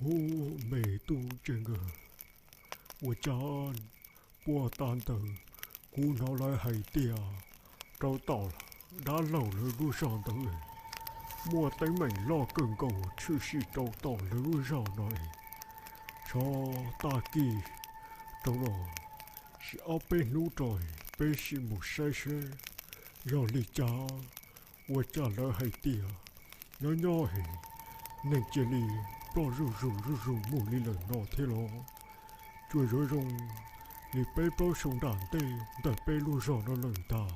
Ub, me tub Tsej Nkawg, ua cas puag ta ntawd kuv hnov lawv hais tias rau tom dab laug lawv lub zog ntawd muaj teeb meem loj kawg nkaus tshwm sim rau tom lawv lub zog no es, xyov tag kis rau los sis ob peb hnub rau peb sim mus saib seb yog li cas. Ua cas lawv hais tias nyob nyob es neeg cia li ploj zuj zus zuj zus mus li lawm no thiab los? Tsuas yuav zoo li peb plaub xyoo nram ntej ntawm peb lub zog no lawm ntag.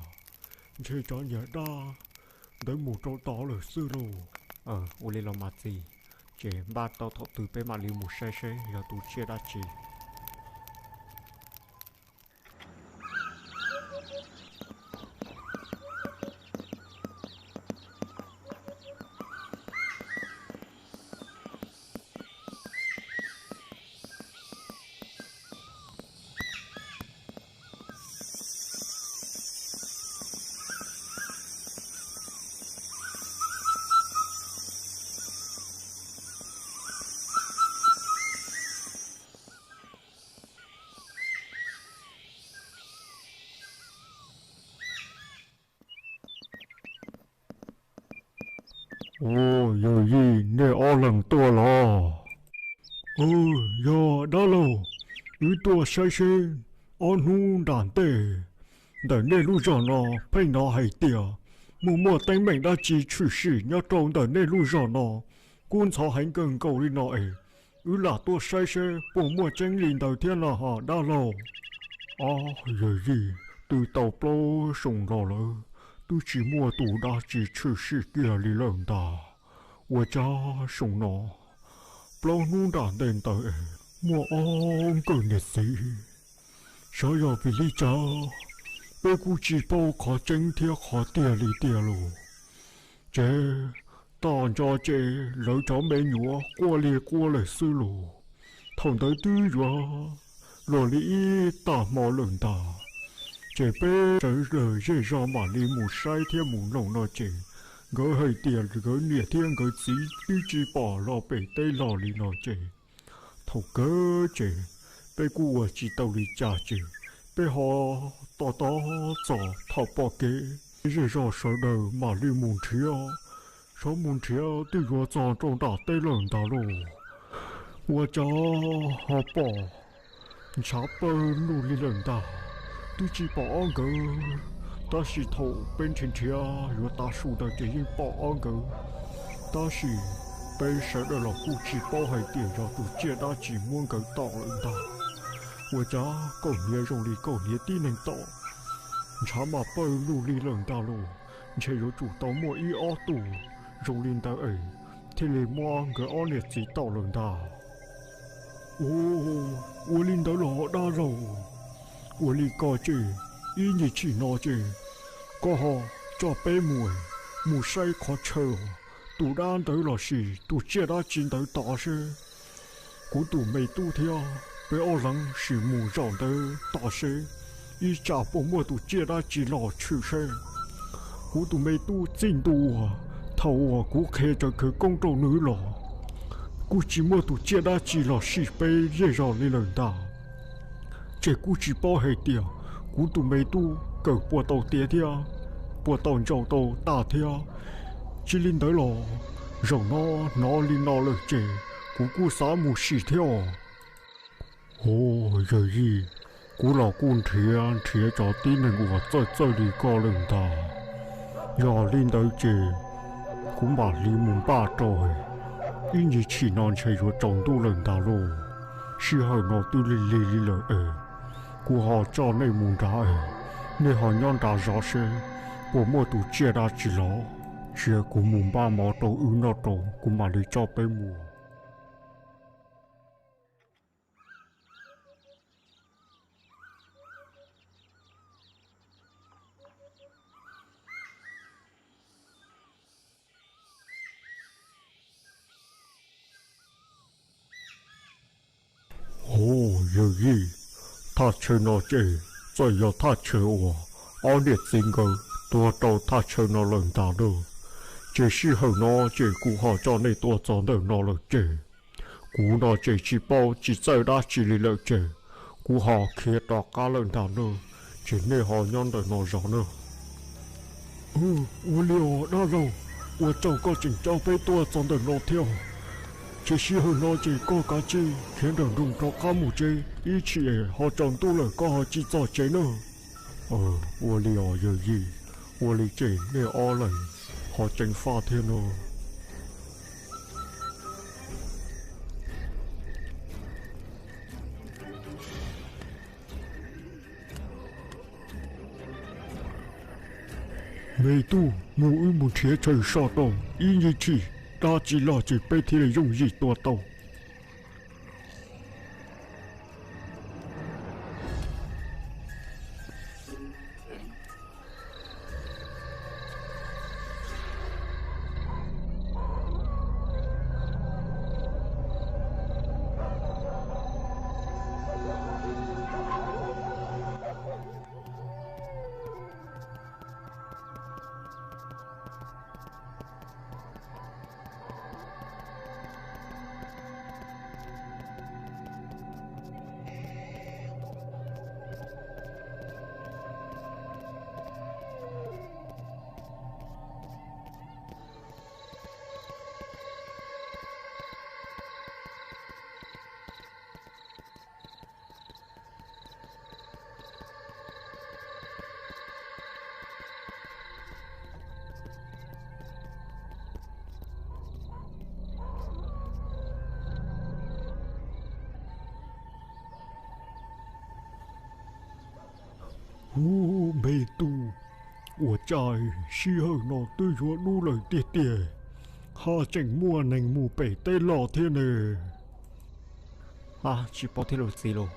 Ntshe cov niag dab ntawd mus rau tod lawm xwb lauj. Ua li los mas txiv, ces npaj tau thaum twg peb mam li mus saib seb yog tus tsiaj dab tsi. Ua, yawg Yij, nej ob leeg tuaj los? Yog dab laug, wb tuaj saib seb ob hnub nram ntej ntawm nej lub zog no pheej hnov hais tias muaj muaj teeb meem dab tsi tshwm sim nyob rau ntawm nej lub zog no kub ntxhov heev kawg nkaus li no es, wb lam tuaj saib seb puas muaj tseeb li ntawd thiab no ho dab laug. Ob, yawg Yij, twb tau plaub xyoo los lawm twb tsis muaj tus dab tsi tshwm sim kiag li lawm ntag. Ua cas xyoo no plaub hnub nram ntej ntawd es muaj ob nkawm niam txiv, xyov yog vim li cas, peb kuj tsis paub qhov tseeb thiab qhov tiag li tiag los. Ces tom ntej ces lawv cov me nyuam quaj li quaj lawm xwb los. Thaum ntawd twb yuav luag li ib tag hmo lawm ntag. Ces peb sawv daws zej zog mam li mus saib thiab mus noog no ces nkawd hais tias nkawd niam thiab nkawd txiv twb tsis pom los pem teb los li no ces, thaum kawg ces peb kuj ua tsis tau li cas ces peb ho tos tos txog thaum pom kev, zej zog sawv daws mam li mus nrhiav. Xyov mus nrhiav twb yuav txog rau nram teb lawm ntag lauj. Ua cas ho pom ntshav pawg lug li lawm ntag. Twb tsis pom ob nkawd, tab sis thaum peb nrhiav nrhiav yuav tav su ntawd ces yeej pom ob nkawd. Tab sis peb sawv daws los kuj tsis paub hais tias yog tus tsiaj dab tsi muab nkawd tom lawm ntag. Ua cas kaum hniav zoo li kaum hniav tib neeg tom, ntshav mas pawg lug li lawm ntag lauj. Ntshe yuav tsum tau muaj ib ob tug zoo li ntawd es thiaj li muab nkawd ob niam txiv tom lawm ntag. Ua, ua li ntawd los dab laug? Ua li ko ces ib ntsis tshim no ces koj ho coj peb mus, mus saib qhov chaw tus dab ntawd los sis tus tsiaj dab tsi ntawd tod seb. Kuv tus me tub thiab peb ob leeg sim mus zaum ntawd tom seb ib tsam puas muaj tus tsiaj dab tsi los tshwm seb. Kuv tus me tub txij ntua thaum uas kuv qhia cov khawv koob rau nws los kuj tsis muaj tus tsiaj dab tsi los sim peb zej zog li lawm ntag. Ces kuj tsis paub hais tias kuv tus me tub kawm puas tau tiav thiab puas tau ntsaum tau tag thiab. Tsis li ntawd los zaum no hnov li no lawm ces kuv kuj xav mus sim thiab os. Ua, yawg Yij, kuv los kuj nrhiav nrhiav cov tib neeg uas txawj txawj li koj lawm ntag. Yog li ntawd ces kuv mam li mus npaj rau. Ib ntsis tshim no ntshe yuav tsaus ntuj lawm ntag lauj. Sij hawm no twb lig lig li lawm es kuv ho coj nej mus nrad es nej ho nyob nrad zov seb puas muaj tus tsiaj dab tsi los. Cia kuv mus npaj mov rau wb noj rau kuv mam li coj peb mus. Ua, yawg Yij, thaj chaw no ces txawm yog thaj chaw uas ob niam txiv nkawd tuag rau thaj chaw no lawm ntag lauj. Ces sij hawm no ces kuv ho coj nej tuaj txog ntawm no lawm ces kuv Kuv no ces tsis paub tsis txawj dab tsi li lawm ces kuv ho khiav rov qab lawm ntag nawb, ces nej ho nyob ntawm no zov nawb. Ua li os dab laug, ua tsaug koj tseem coj peb tuaj txog ntawm no thiab. Ces sij hawm no ces koj kav tsij khiav nrawm nroos rov qab mus tsev ib chim es ho tsaus ntuj lawm koj ho cia li txog tsev nawb. Ua li os yawg yij, ua li ces nej ob leeg ho ceev faj thiab no. Me tub, mus wb mus nrhiav chaw so rau ib ncig tshim, dab tsi loj ces peb thiaj li yooj yim tua tau. Ub, me tub, ua cas sij hawm no twb yuav dub lawm tiag tiag, haj tseem muaj neeg mus pem teb los thiab ne. Tsis paub thiab lauj txiv lauj.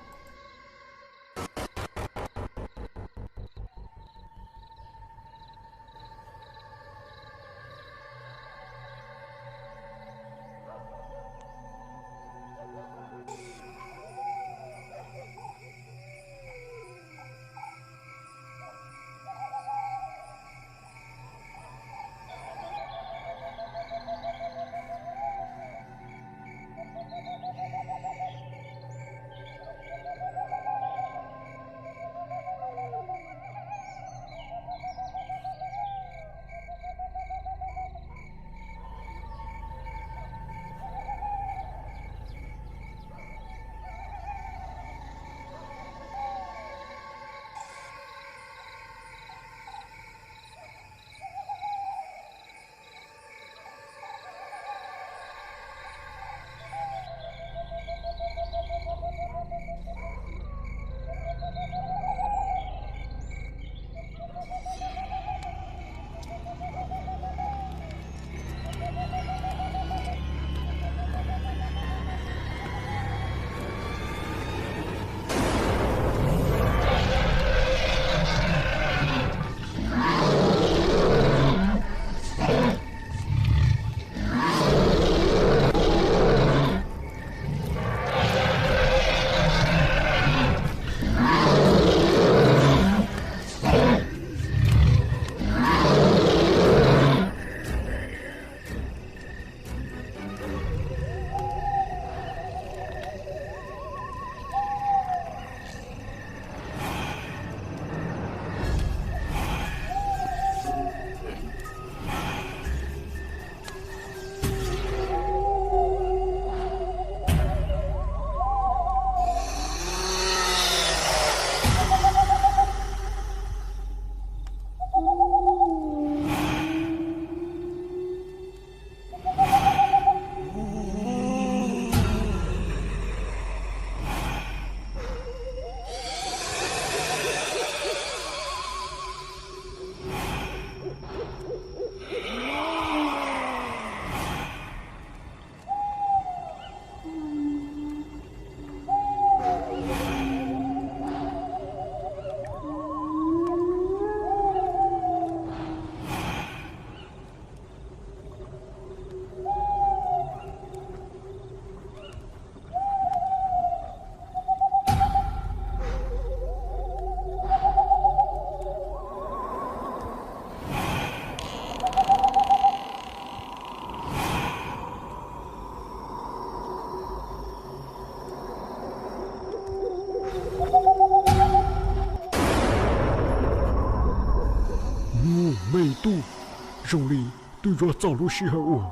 Zoo li twb yuav txog lub sij hawm uas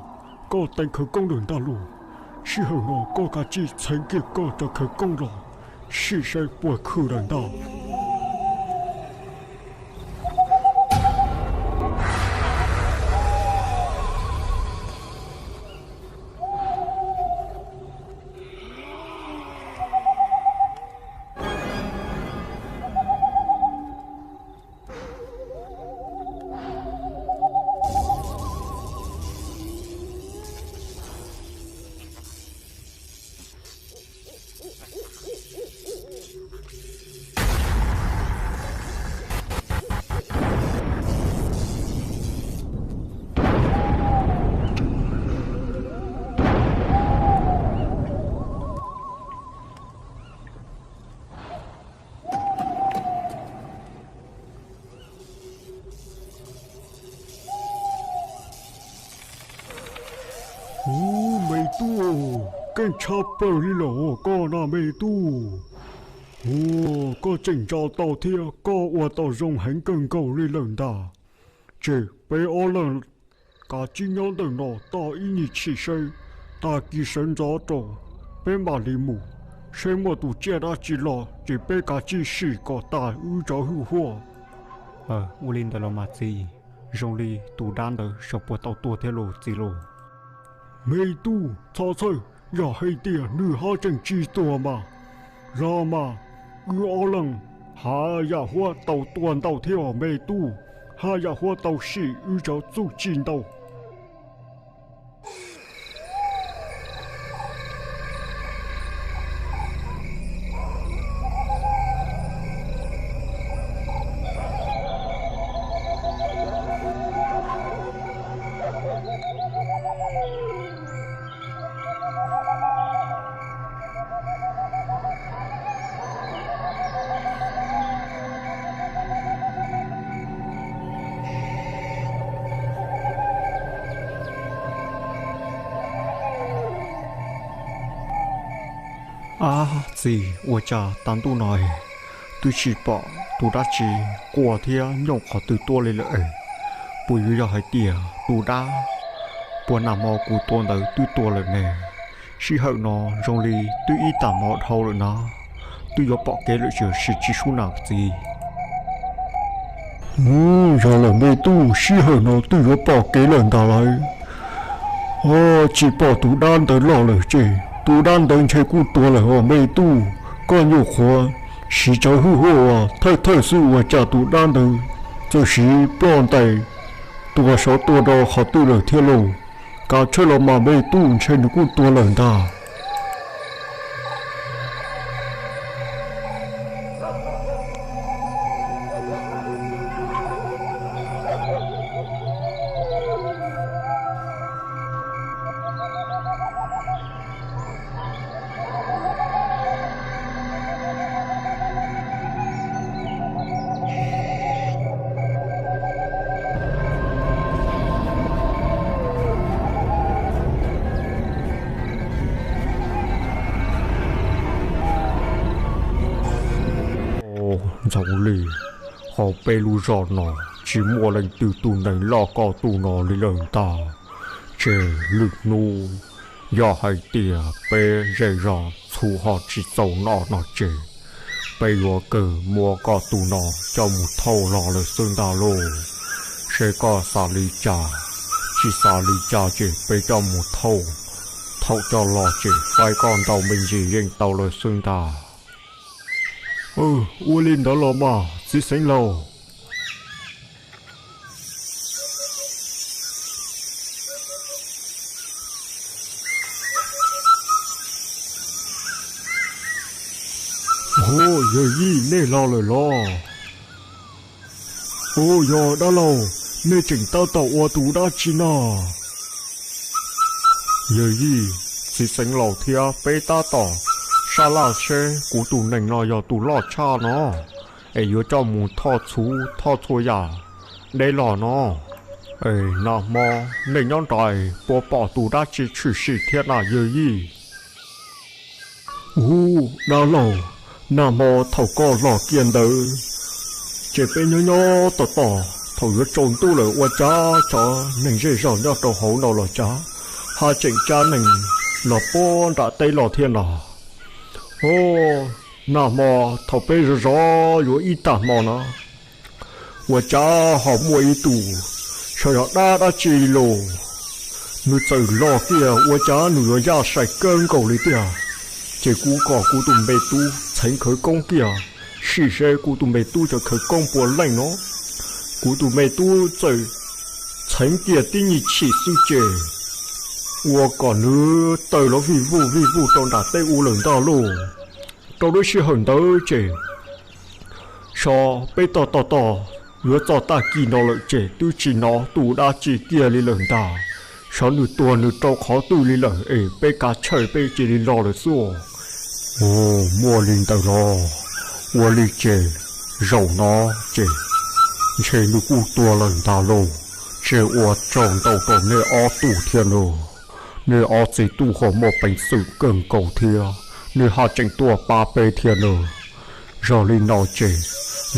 koj teev khawv koob lawm ntag lauj. Sij hawm no koj kav tsij txheev kiag koj cov khawv koob los sim saib puas khwm lawm ntag. Ub, me tub, keej tshaj plaws li lawm os koj na me tub. Ua, koj tseem ntsa tau thiab koj ua tau zoo heev kawg nkaus li lawm ntag. Ces peb ob leeg kav tsij nyob ntawm no tau ib nyuag chim seb, tag kis sawv ntxov rau peb mam li mus, seb muaj tus tsiaj dab tsi los ces peb kav tsij sim kom tas wb cov hwj huam. Ua li ntawd los mas txiv, zoo li tus dab ntawd xyov puas tau tuag thiab los txiv lauj. Me tub, txhob txhawj, yog hais tias nws ho tseem tsis tuag mas, los mas wb ob leeg haj yam huab tau tua ntau thiab os me tub, haj yam huab tau sim wb cov txuj ci ntau. Ab txiv, ua cas tav ntuj no twb tsis pom tus dab tsi quaj thiab nyooj qhov twg tuaj li lawm es, puas yuav yog hais tias tus dab puag nag hmo kuv tua ntawd twb tuag lawm ne? Sij hawm no zoo li twb ib tag hmo dhau lawm na, twb yuav pom kev lawm tiam sis tsis sub nas txiv. Ub, yog lawm me tub, sij hawm no twb yuav pom kev lawm ntag lauj. Tsis pom tus dab ntawd los lawm ces tus dab ntawd ntshe kuj tuag lawm os me tub. Koj nyuam qhuav siv cov hwj huam uas thawj thawj xwb ua cas tus dab ntawd txawm siv ploj ntais tua saud tua rau qhov twg lawm thiab lauj. Kav tsij los mas me tub, ntshe nws kuj tuag lawm ntag. Ntxoov Lis, hauv peb lub zos no tsis muaj leej twg tus neeg loj koj tus no li lawm ntag. Ces lwm hnub yog hais tias peb zej zos txhuv ho tsis txaus noj no ces peb yuav kawg muab koj tus no coj mus thauj los lawm xwb ntag lauj. Seb koj xav li cas, tsis xav li cas ces peb coj mus thauj, thaum coj los ces faib koj ntau me ntsis yeej tau lawm xwb ntag. Ua li ntawd los mas txiv xeev laus. Hu, yawg Yij, nej los lawm los? Hu, yog dab laug, nej tseem tab tom ua tus dab tsi no? Yawg Yij, txiv xeev laus thiab peb tab tom sab laj seb kuv tus nees no yog tus loj tshaj no es yuav coj mus thauj txhuv thauj txhua yam deb los no. Es nag hmo nej nyob nraim puas pom tus dab tsi tshwm sim thiab na yawg Yij? Hu, dab laug, nag hmo thaum koj los kiag ntawd ces peb nyob nyob tos tos Thaum yuav tsaus ntuj lawm ua cas cov neeg zej zog nyob rau hauv no los cas haj tseem cab neeg los puag nram teb los thiab no. Os, nag hmo thaum peb zov zov yuav ib tag hmo no, ua cas ho muaj ib tug, xyov yog dab dab tsi los, nws txawm los kiag ua cas nws yuav yaj sai kawg nkaus li tiag. Ces kuv kom kuv tus npe tub txheev khawv koob kiag, sim seb kuv tus npe tub cov khawv koob puas leej no. Kuv tus npe tub txawm txheev kiag tib nyuag chim xwb ces ua kom nws tawg los vij vuj vij vuj rau nram teb ub lawm ntag lauj. Rau lub sij hawm ntawd ces xyov peb tos tos tos yuav txog tag kis no lawm ces twb tsis hnov tus dab tsi kiag li lawm ntag. Xyov nws tuag nws rau qhov twg li lawm es peb kav tsij peb cia li los lawm xwb. Ua li ntawd los, ua li ces zaum no ces ntshe nws kuj tuag lawm ntag lauj. Ces ua tsaug ntau rau nej ob tug thiab nawb. Nej ob txiv tub ho muaj peev xwm kawg nkaus thiab, nej haj tseem tuaj pab peb thiab nawb. Yog li no ces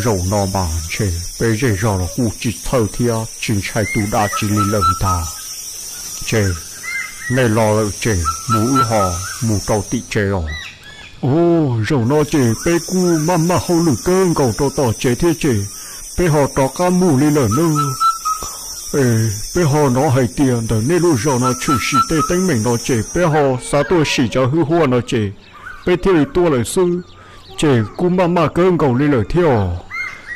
zaum no mas ntshe peb zej zog los kuj tsis txhawj thiab tsis ntshai tus dab tsi li lawm ntag. Ces nej los lawm ces mus wb ho mus rau tim tsev os. Ua, zaum no ces peb kuj maj maj hauj lwm kawg nkaus rau tom tsev thiab ces peb ho rov qab mus li lawm nawb. Peb ho hnov hais tias ntawm nej lub zos no tshwm sim tej teeb meem no ces peb ho xav tuaj sim cov hwj huaj no ces peb thiaj li tuaj lawm xwb. Ces kuj maj maj kawg nkaus li lawm thiab os.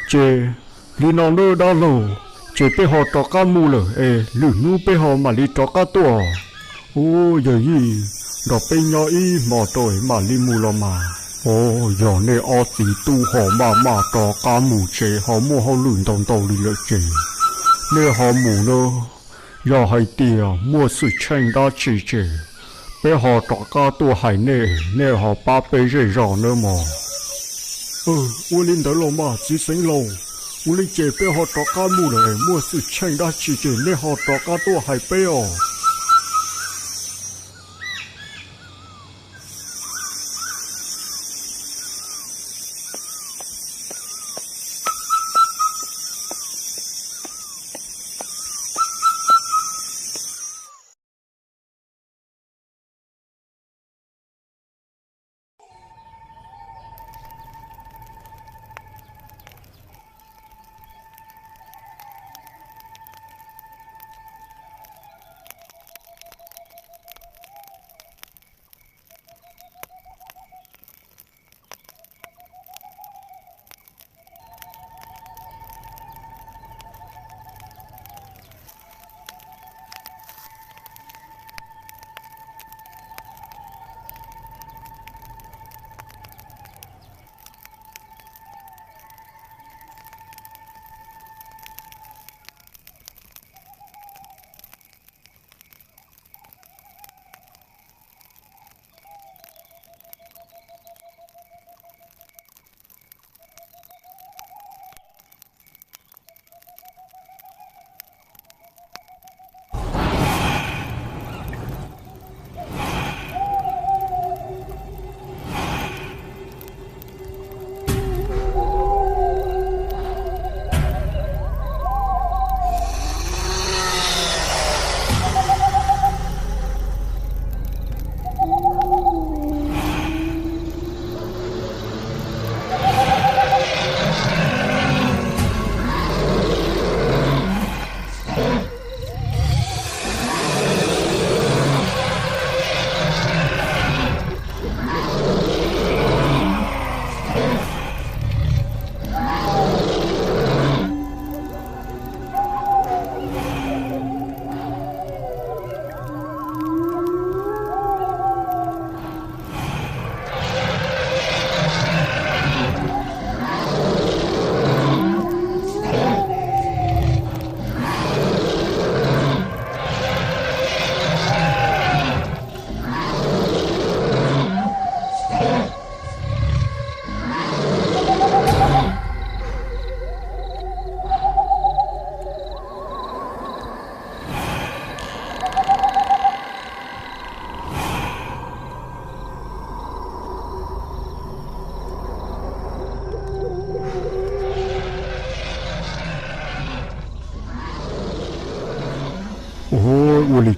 Ces li no nawb dab laug, ces peb ho rov qab mus lawm es lwm hnub peb ho mam li rov qab tuaj. Ua, yawm yij, nrog peb nyob ib hmo rau mam li mus los mas. Ua, yog nej ob txiv tub ho maj maj rov qab mus tsev ho muaj hauj lwm ntau ntau li lawm ces nej ho mus nawb. Yog hais tias muaj xwm txheej dab tsi ces peb ho rov qab tuaj hais nej, nej ho pab peb zej zog nawb mog. Ua li ntawd los mas txiv xeev laus, ua li ces peb ho rov qab mus lawm, muaj xwm txheej dab tsi ces nej ho rov qab tuaj hais peb os.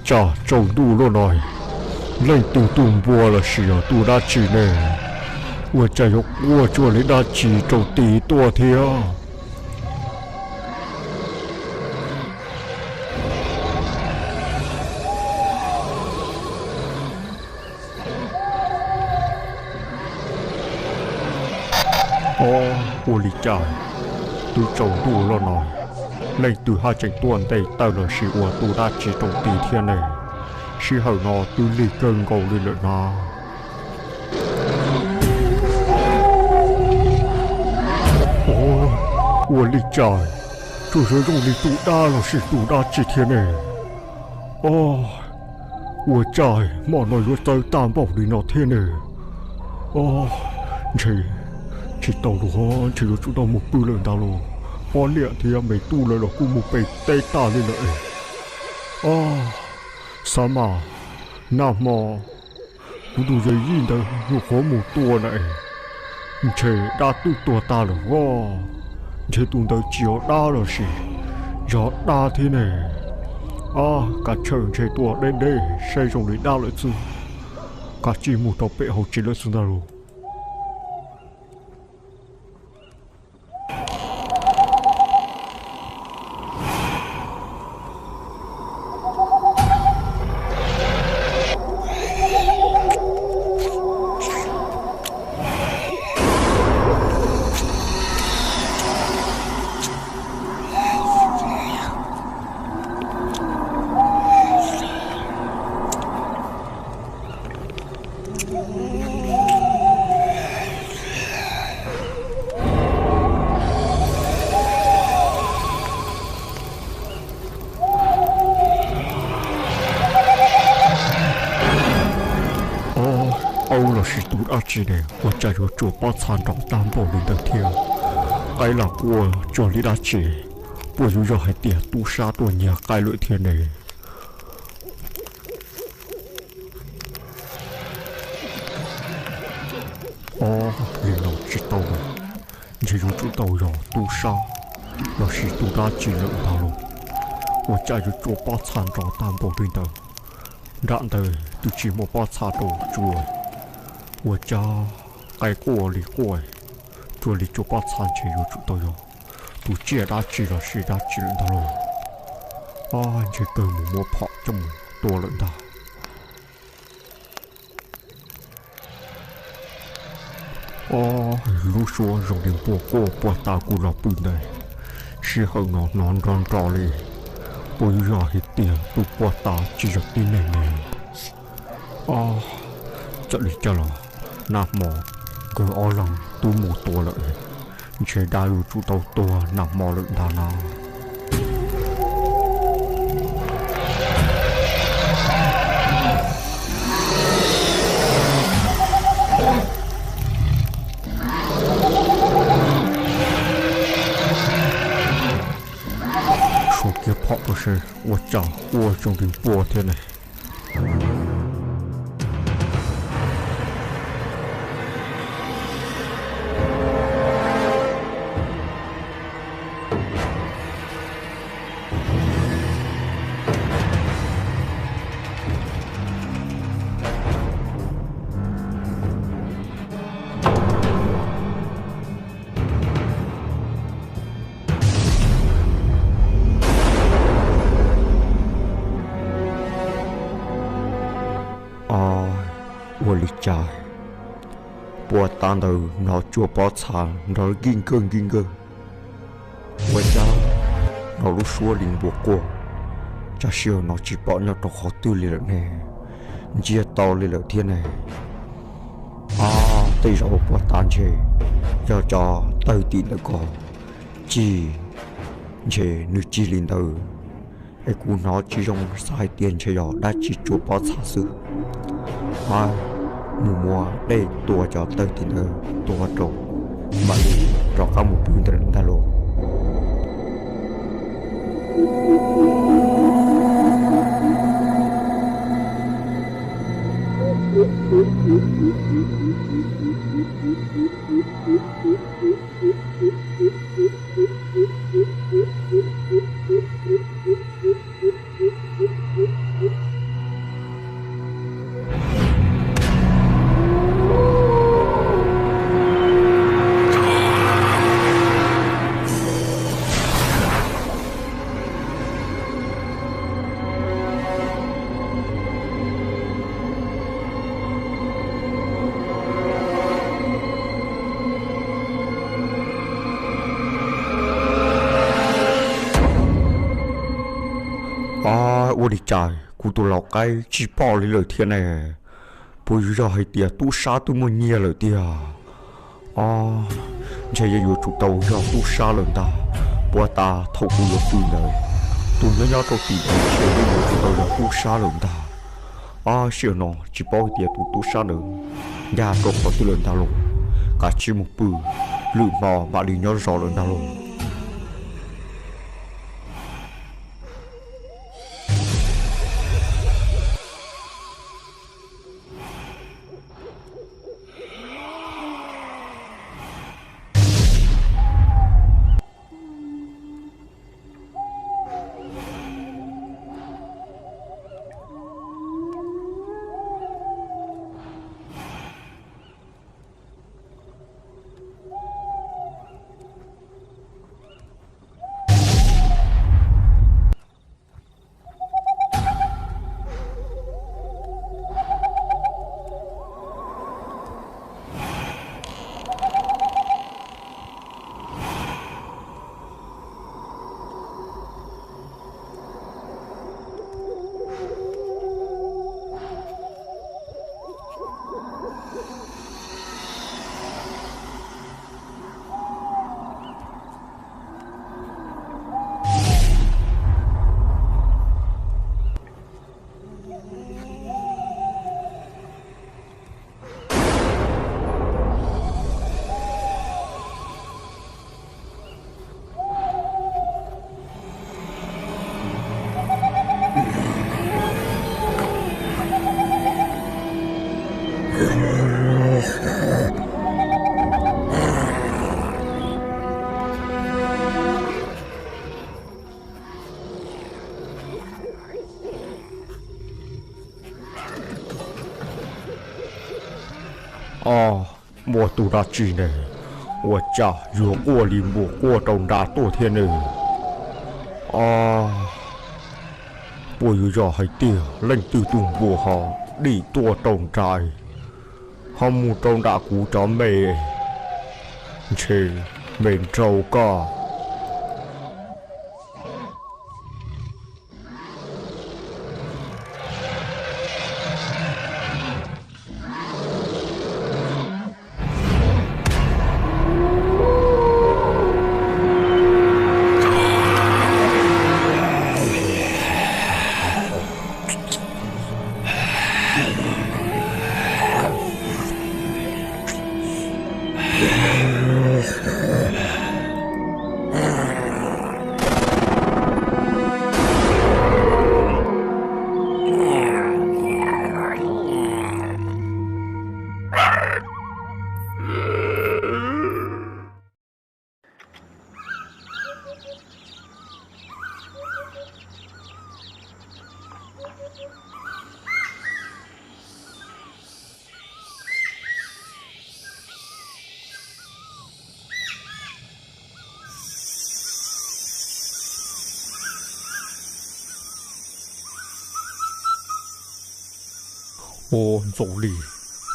tsam tsaus ntuj luaj no, leej twg tus npua lossis yog tus dab tsi ne? Ua cas yuav quaj tsuas li dab tsi rau tid tuaj thiab? Ob, ua li cas twb tsaus ntuj luaj no, leej twg haj tseem tuaj nte taw lossis ua tus dab tsi rau tid thiab ne? Sij hawm no twb lig kawg nkaus li lawm na. Ob, ua li cas tsuas zoo zoo li tus dab lossis tus dab tsi thiab ne? Ob, ua cas hmo no yuav txawv tag npaum li no thiab ne? Ob, ntshe tsis tau lawm, ntshe yuav tsum tau mus pw lawm ntag lauj. Poj niam thiab me tub lawv los kuj mus pem teb tag li lawm. Ob, xav mas nag hmo kuv tus yawm yij ntawd nyuam qhuav mus tua na es, ntshe dab twb tuag tag lawm os. Ntshe tus ntawd tsis yog dab lossis yog dab thiab ne. Ab, kav tsij ntshe tuaj deb deb saib zoo li dab lawm xwb, kav tsij mus rau pem hauv tsev lawm xwb ntag lauj. Ob, aub lossis tus dab tsi ne, ua cas yuav tsuas pob txha nrov tag npaum li ntawd thiab? Qaib los quaj tsuas li dab tsi? Puas yuav yog hais tias tub sab tuaj nyiag qaib lawm thiab ne? Ob, li no tsis tau lawm, ntshe yuav tsum tau yog tub sab lossis tus dab tsi lawm ntag lauj. Ua cas yuav tsuas pob txha nrov tag npaum li ntawd? Nram ntawd twb tsis muaj pob txha rau tsuas, ua cas qaib quaj li quaj, tsuas li tsuas pob txha ntshe yuav tsum tau yog tus tsiaj dab tsi lossis dab tsi lawm ntag lauj. Ob, ntshe kawg mus muab phom coj mus tua lawm ntag. Ob, lub suab zoo li npua quaj puag ta kuv los pw ntawd, sij hawm no hnov nrov nrov li, puas yuav yog hais tias tus puag ta tsis yog tib neeg ne? Ob, txawm li cas los nag hmo nkawd ob leeg twb mus tua lawm, ntshe dab yuav tsum tau tuag nag hmo lawm ntag na. Suav kiag phom rau seb ua cas quaj zoo li npua thiab ne. Ob, ua li cas puag ta ntawd hnov tsuas pob txha nrov nkij nkawg nkij nkawg. Ua cas hnov lub suab li npua quaj, cas sij hawm no tsis pom nyob rau qhov twg li lawm ne? Ntsiag to li lawm thiab ne. Ob, tej zaum puag ta ntshe yog cov tawg tim ntawm ko cig, ntshe nws cig li ntawd es kuv hnov tsis zoo, xav hais tias ntshe yog dab tsi tsuas pob txha xwb. Ab, mus muab dej tua cov tawg tim ntawd tua rau, mam li rov qab mus pw ntawm ntag lauj. Li cas kuv tus laus qaib tsis pom li lawm thiab ne? Puas yuav yog hais tias tub sab twb muaj nyiaj lawm tiag? Ob, ntshe yeej yuav tsum tau yog tub sab lawm ntag. Puag ta thaum kuv yuav pw ntawd, tus nyob nyob rau tim ntawd ntshe yeej yuav tsum tau yog tub sab lawm ntag. Ob, sij hawm no tsis paub hais tias tus tub sab ntawd ncaj rau qhov twg lawm ntag lauj. Kav tsij mus pw, lwm hmo mam li nyob zov lawm ntag lauj. Ob, muaj tus dab tsi ne? Ua cas yuav quaj li npua quaj rau nra tuaj thiab ne? Ob, puas yuav yog hais tias leej twg tus npua ho dim tuaj rau nra, ho mus rau nram kuv cov me, ntshe me nraug koj. Ua, Ntxoov Lis,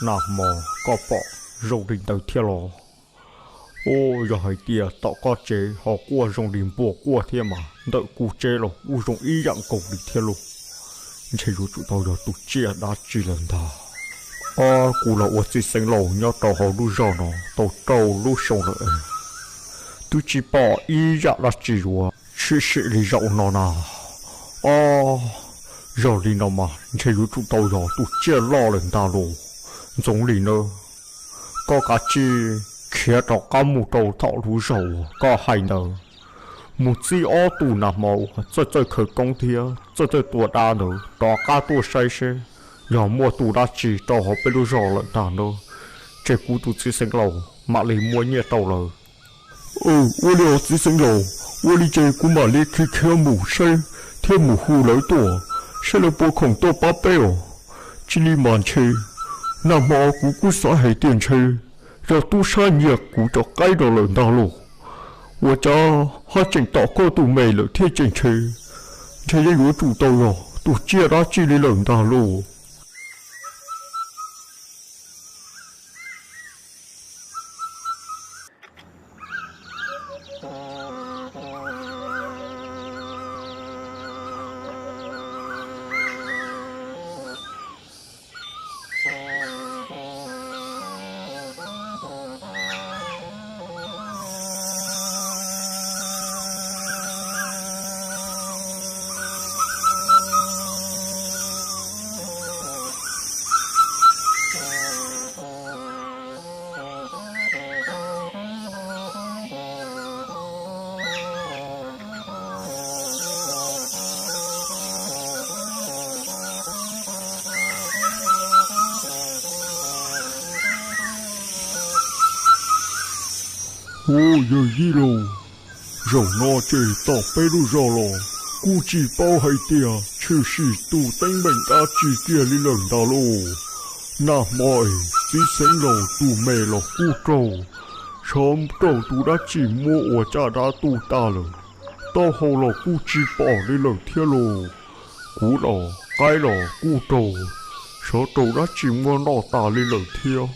nag hmo koj pom zoo li ntawd thiab los? Ua, yog hais tias tom koj tsev ho quaj zoo li npua quaj thiab mas ntawm kuv tsev los kuj zoo ib yam nkaus li thiab lauj. Ntshe yuav tsum tau yog tus tsiaj dab tsi lawm ntag. Ob, kuv los ua txiv xeev laus nyob rau hauv lub zos no tau rau lub xyoo lawm, twb tsis pom ib yam dab tsi yuav tshwm sim li zaum no na. Ob, yog li no mas ntshe yuav tsum tau yog tus tsiaj loj lawm ntag lauj. Ntxoov Lis na, koj kav tsij khiav rov qab mus rau tom lub zos uas koj hais ntawd, mus txib ob tug nag hmo uas txawj txawj khawv koob thiab txawj txawj tua dab ntawd rov qab tuaj saib seb yog muaj tus dab tsi rau hauv peb lub zos lawm ntag na, ces kuv tus txiv xeev laus mam li muab nyiaj rau lawv. Ua li os txiv xeev laus, ua li ces kuv mam li khiav khiav mus saib thiab mus hu lawv tuaj, saib lawv puas khoom tuaj pab peb os. Tsis li mas ntshe nag hmo kuv kuj xav hais tias ntshe yog tub sab nyiag kuv cov qaib no lawm ntag lauj. Ua cas haj tseem tom koj tus me lawm thiab ces ntshe, ntshe yeej yuav tsum tau yog tus tsiaj dab tsi li lawm ntag lauj. Hu, yawg yij laus, zaum no ces tom peb lub zos los kuj tsis paub hais tias tshwm sim tus teeb meem dab tsi kiag li lawm ntag lauj. Nag hmo es txiv xeev laus tus me los kuj raug, xyov raug tus dab tsi muab ua caj dab tu tas lawm. Taub hau los kuj tsis pom li lawm thiab lauj. Kuv los qaib los kuj raug, xyov raug dab tsi muab noj tas li lawm thiab.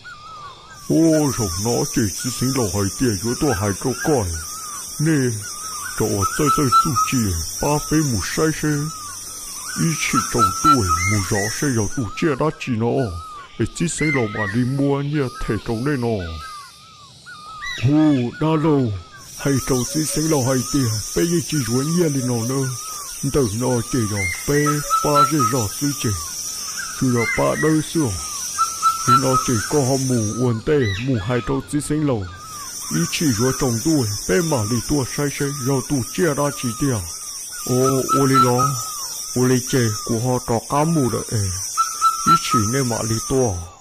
Ua, zaum no ces txiv xeev laus hais tias yuav tuaj hais rau koj, nej cov uas txawj txawj txuj ci pab peb mus saib seb, ib tshim tsaus ntuj mus zov seb yog tus tsiaj dab tsi no, es txiv xeev laus mam li muab nyiaj them rau nej no. Hu, dab laug, hais rau txiv xeev laus hais tias peb yeej tsis yuav nyiaj li no na. Ntawm no ces yog peb pab zej zog xwb ces tsuas yog pab dawb xwb os. Nim no ces koj ho mus ua ntej mus hais rau txiv xeev laus, ib tshim yuav tsaus ntuj peb mam li tuaj saib seb yog tus tsiaj dab tsi tiag. Ua, ua li los, ua li ces kuv ho rov qab mus lawm es, ib tshim nej mam li tuaj.